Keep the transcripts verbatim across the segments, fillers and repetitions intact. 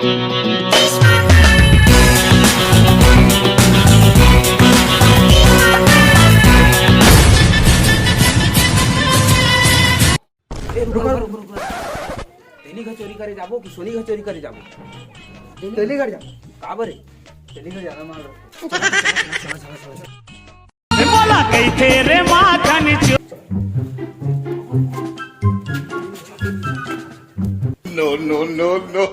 ए, रुक, रुक, रुक, रुक। तेली घर चोरी करे जाबो कि सोनी घर चोरी करे जाबो? तेली घर जाबो। काबर रे? तेली घर जाना मार। मोला कहिथे रे माखन चो- No, no, no, no।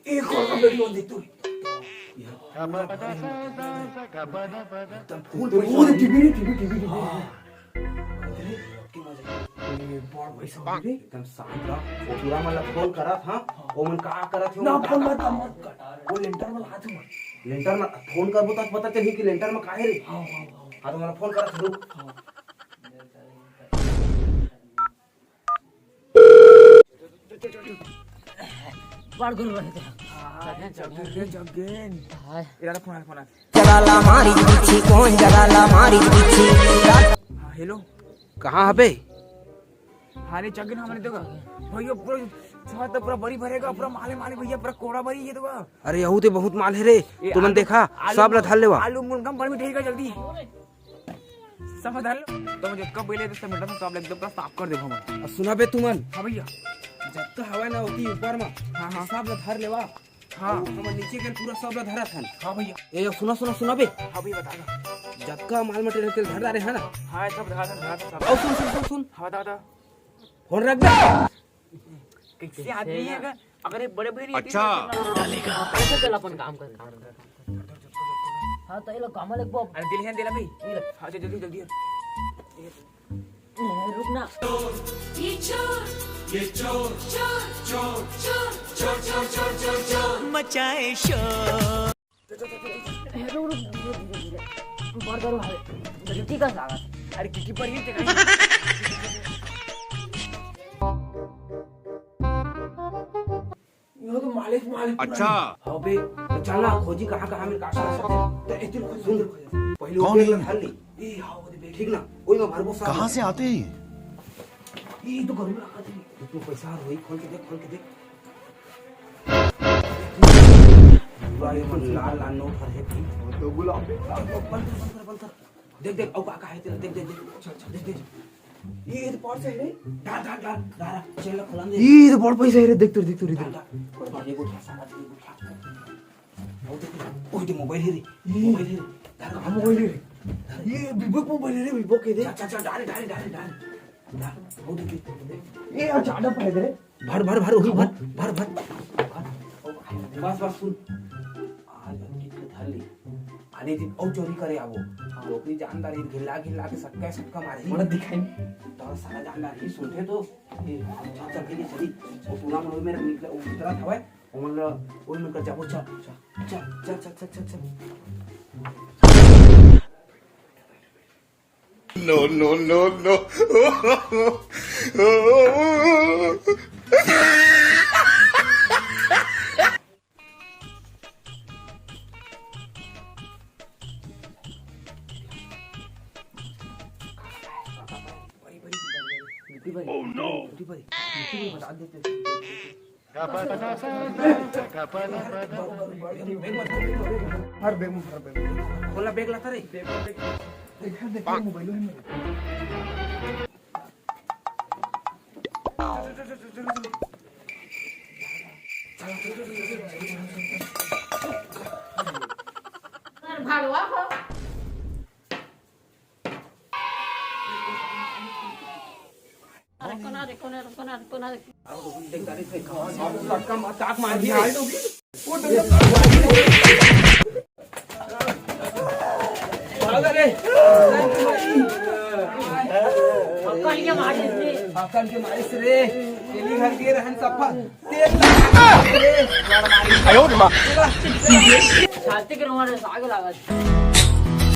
एक और का video देख तू। एकदम फुल पैसा। वो टीवी रे, टीवी, टीवी, टीवी। हाँ। अरे, की मजा। ये बड़ पैसा हो रे। एकदम शांत रह। वो पूरा मन ला फोन करत, हाँ? हाँ। वो मन का करत हे, ना, वो फोन का मत, मत कर। वो लेंटर में हाथ में। लेंटर में फोन करबो त पता चलही कि लेंटर में का हे रे। हाँ, हाँ, हाँ। हाँ, तो मन फोन करत हे, रुक। हाँ। बड़ गुरु रहे थे। हाँ, जगेन, जगेन, जगेन। हाय। इधर फोन आ, फोन आ। जगाला मारी पीछे, कौन जगाला मारी पीछे? हाँ, हेलो। कहाँ हबे? हाँ, नहीं, जगेन हमने देखा। भैया, पूरा, साथ तो पूरा बरी भरेगा, पूरा माले, माले भैया, पूरा कोड़ा बरी ये देखा। अरे, यहू ते बहुत माल हे रे। ए, तुमन आलू, देखा, आलू सब ला धर लेवा। आलू मुनगा बड़ मिठाई का जल्दी। समझ आ लो। तो मुझे कब बोले तो सब मिटा था, तो आप एकदम पूरा साफ कर देबो हमन। अब सुना बे तुमन। हाँ भैया। जतका हवय ना ओती ऊपर मा, हाँ, हाँ। सब ला धर लेवा। हाँ। अउ हमन नीचे के पूरा सब ला धरत हन। हाँ भैया। ए, सुना, सुना, सुना बे। हाँ भैया, बता दो। जतका माल मटेरियल के धर डारे है ना। हाँ, सब धरा था, धरा था, सब। अउ सुन, सुन, सुन, सुन। हाँ, बता, बता। फोन रख दे। कैसे आदमी है अगर, अगर ये बड़े भाई नहीं अच्छा। आते ना, तो कैसे चला अपन काम कर, काम कर। हाँ, तो ये लो, कामल एक बॉब। अरे, दिल है, दिला भाई। ये लो। हाँ, जल्दी, जल्दी, जल्दी। ए, रुक ना। ये चोर, ये चोर, चोर, चोर, चोर, चोर, चोर, चोर, चोर, चोर। मचाए शोर। ए, रुक, रुक, धीरे, धीरे, धीरे। ऊपर करो, भाई। गिट्टी का लागत। अरे, गिट्टी पर ही देखा। ये तो मालिक, मालिक पूरा अच्छा। है। हाँ बे, तो चल ना, खोजी कहाँ, कहाँ में का, का, का, तो इधर खोज, सुन, इधर खोज। पहले वो कौन बैग है? ला धर ले। ए, हाँ, वो दे बैग। ठीक ना? वही में भरबो सारा। कहाँ से आते हैं ये? ये तो घर में रखा था। इतना पैसा होई, खोल के देख, खोल के देख। पूरा ये मन लाल, लाल नोट हर है। तो गुलाब। बंद कर, बंद कर, बंद कर। देख, देख, अउ का, का हे तेला, देख, देख, देख, अच्छा, अच्छा, देख, देख। ये तो पर्स हे रे, डाल, डाल, डाल, डाल, चल, खोलन दे। ये तो बड़ पैसा हे रे, देख तो, देख तो, देख तो। डाल, डाल, कोई बात नहीं, उठा, सारा चीज उठा। वो देख, वो तो मोबाइल हे रे, ये मोबाइल हे रे, डाल, डाल, मोबाइल हे रे। डाल। ये Vivo का मोबाइल हे रे, Vivo के दे। चल, चल, चल, डाल, डाल, डाल, डाल। डाल, वो देख, देख, देख। ये यार, ज्यादा पड़ गए रे। भर, भर, भर, वही भर, भर, भर। बस, बस, सुन। आज अतकी तो धर ली। आने दिन अउ चोरी करे आबो। हाँ। ओकरी जानदारी घिल्ला, घिल्ला के सक्का, सक्का मारही। मोला दिखाई। तो साला जानदारी सुनथे तो, ए, चल, चल, चल, चल। वो टूरा मन ओही मेर निकला, वो उतरत हवय। ओमन ला, ओही मेर कर जाबो, चल, चल, चल। No, no, no, no। Oh no। हर बैग में, हर बैग में। खोला बैग लाता रे। देखा, देखा, मोबाइल है मेरा। भागवा हो। अरे कोना रे, कोना रे, कोना रे, कोना रे। देख, अरे, देख, लटका मार, काट मार दिया। अरे। अकल के मारिस रे। अकल के मारिस रे। तेली घर के रहन सफा। तेल लगा। छाती के रुमाल से आगे लागत।